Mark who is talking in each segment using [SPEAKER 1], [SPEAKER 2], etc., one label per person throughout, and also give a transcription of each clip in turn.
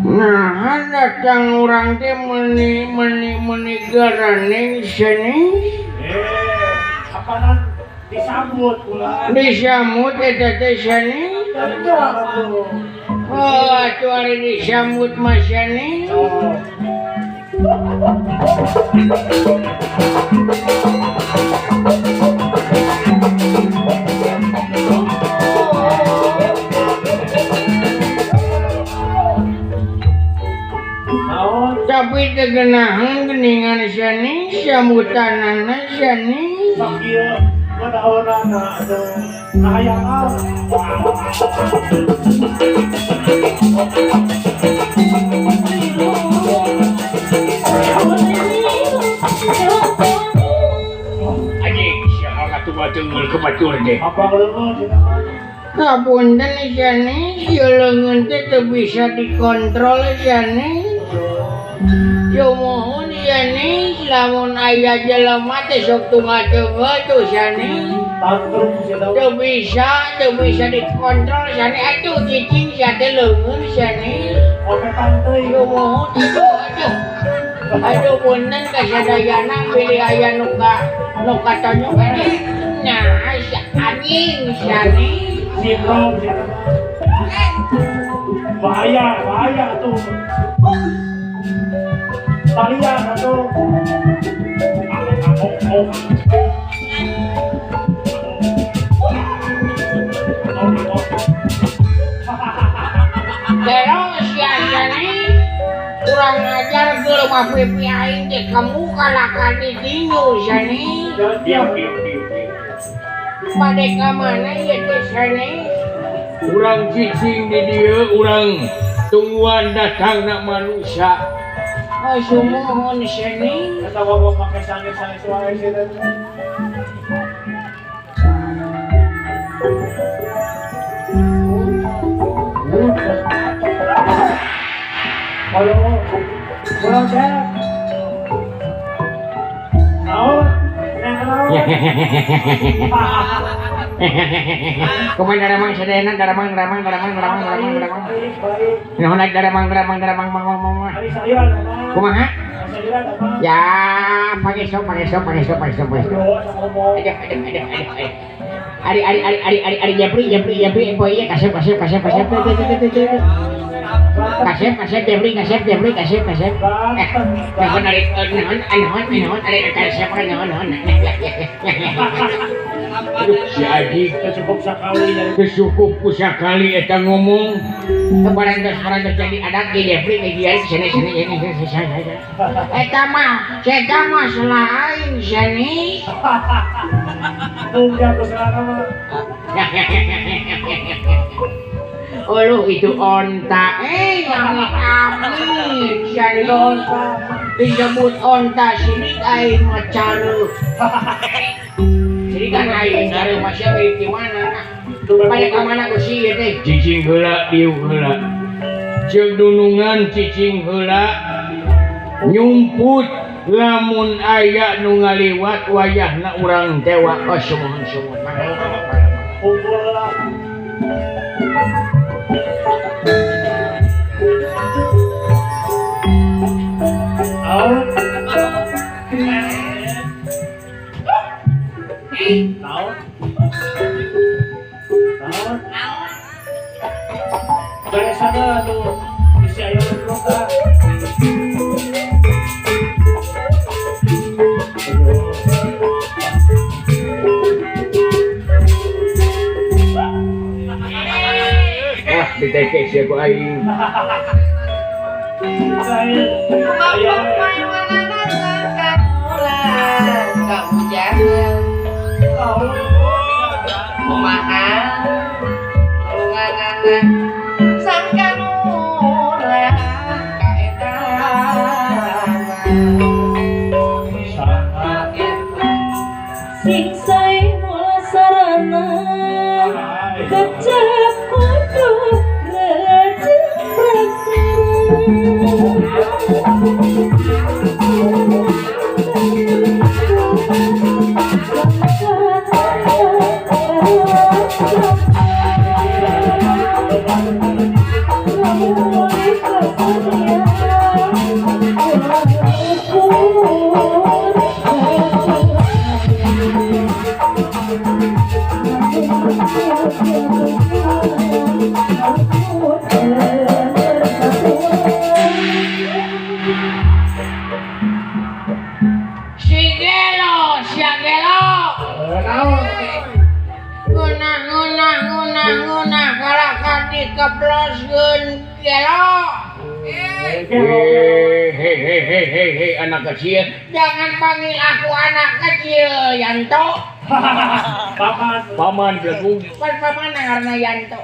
[SPEAKER 1] Nah, datang urang teh meuni meuni meuni garaneng seni.
[SPEAKER 2] Apanan disambut pula.
[SPEAKER 1] Disambut eta teh seni. Oh, atuh ari disambut mah seni. Tapi tegenahan geningan seni sambutanana seni.
[SPEAKER 2] Sakieu manaonana atuh kahayangan.
[SPEAKER 1] Anjing sia katuh teunggeul ke batur teh.
[SPEAKER 2] Apa leungeun cenah?
[SPEAKER 1] Kapunten seni, ieu leungeun teh teu bisa dikontrol seni. Sumuhun seni, lamun aya jelema teh sok tunggal-tunggal tuh seni. Teu bisa dikontrol seni, atuh cicing sia teh leungeun seni. Sumuhun aduh aduh. Aduh punten ka sadayana bilih aya nu ka nu katonyok anjing. Nah, anjing seni.
[SPEAKER 2] Sindrom bahaya, bahaya tuh. Talian atau
[SPEAKER 1] Terus ya seni kurang ajar geuleuh mah pipi aing teh kamu kalakan ditinju seni.
[SPEAKER 2] Diam, diam, diam.
[SPEAKER 1] Bade ka mana ieu teh seni?
[SPEAKER 3] Urang cicing di dieu, urang tungguan datangna manusia.
[SPEAKER 1] Oh, sumuhun seni.
[SPEAKER 2] Eta ngomong make sangit-sangit wae sih teh. Halo, kurang sehat. Naon? Naon?
[SPEAKER 1] Kumaha daramang sadayana daramang daramang daramang daramang daramang daramang. Nuhun daramang daramang daramang mang mang mang. Kumaha? Ya, pangeso pangeso pangeso pangeso pangeso. Aduh aduh aduh aduh. Ari ari ari ari ari ari Jepri Jepri Jepri poe ieu kasep kasep kasep kasep. Kasep kasep Jepri kasep Jepri kasep kasep. Nuhun ari nuhun nuhun nuhun ari kasep nuhun nuhun.
[SPEAKER 3] Aduh, si Aji
[SPEAKER 2] cukup sakali
[SPEAKER 3] kecukup ku sakali eta ngomong.
[SPEAKER 1] Parantos-parantos jadi adat di Jepri di sini sini sini sini sini. Eta mah eta mah selain seni.
[SPEAKER 2] Tunggu selana mah.
[SPEAKER 1] Oh lu itu onta, amit-amit seni. Disebut onta sini aing mah careuh. Jadi kan aing careuh mah sia mirip di mana? Pada ka mana ku si ieu teh?
[SPEAKER 3] Cicing heula diuk heula. Ceuk dunungan cicing heula nyumput lamun aya nu ngaliwat wayahna urang tewa.
[SPEAKER 1] Oh sumuhun sumuhun.
[SPEAKER 2] Kumpul heula. Naon? Naon? Naon? Beresan tuh isi ayo luka.
[SPEAKER 3] Wah, diteke sia ku aing.
[SPEAKER 4] Sing mula sarana kecap kudu recep.
[SPEAKER 1] Kalahkan dikeploskeun gelo.
[SPEAKER 3] Hei, anak kecil.
[SPEAKER 1] Jangan panggil aku anak kecil, Yanto.
[SPEAKER 2] Paman.
[SPEAKER 3] Paman belagu.
[SPEAKER 1] Pan paman ngaranna Yanto.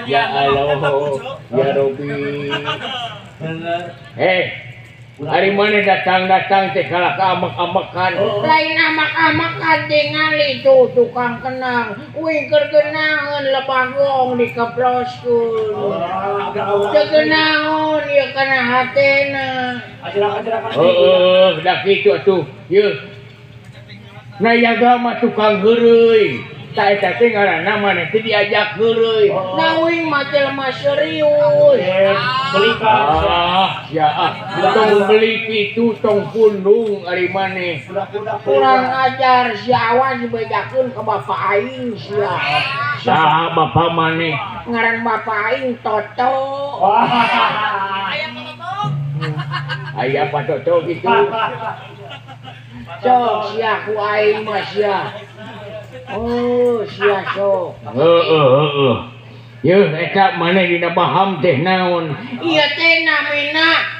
[SPEAKER 3] Ya Allah, ya Robi.
[SPEAKER 2] Bener.
[SPEAKER 3] Hari mana datang-datang teh kalah ka amak-amakan.
[SPEAKER 1] Lain amak-amakan tingali tuh tukang kenang. Uing keur genaheun lebagong dikeploskeun. Teu geunaheun ieu kana hatena.
[SPEAKER 3] Heeh, da kitu atuh. Yeuh. Nayaga mah tukang heureuy. Ta eta teh ngaranna maneh teh diajak heureuy.
[SPEAKER 1] Nah uing mah jelema serius.
[SPEAKER 2] Belikan.
[SPEAKER 3] Ah, ya ah. Tong beli kitu tong pundung ari maneh.
[SPEAKER 1] Kurang ajar si awas dibejakeun ka bapak aing sia.
[SPEAKER 3] Saha bapak maneh?
[SPEAKER 1] Ngaran bapak aing Toto.
[SPEAKER 3] Aya Pak Toto gitu.
[SPEAKER 1] Sok sia ku aing mah sia. Oh, sia sok.
[SPEAKER 3] Heeh. Yeuh eta maneh dina baham teh naon?
[SPEAKER 1] Ieu teh namina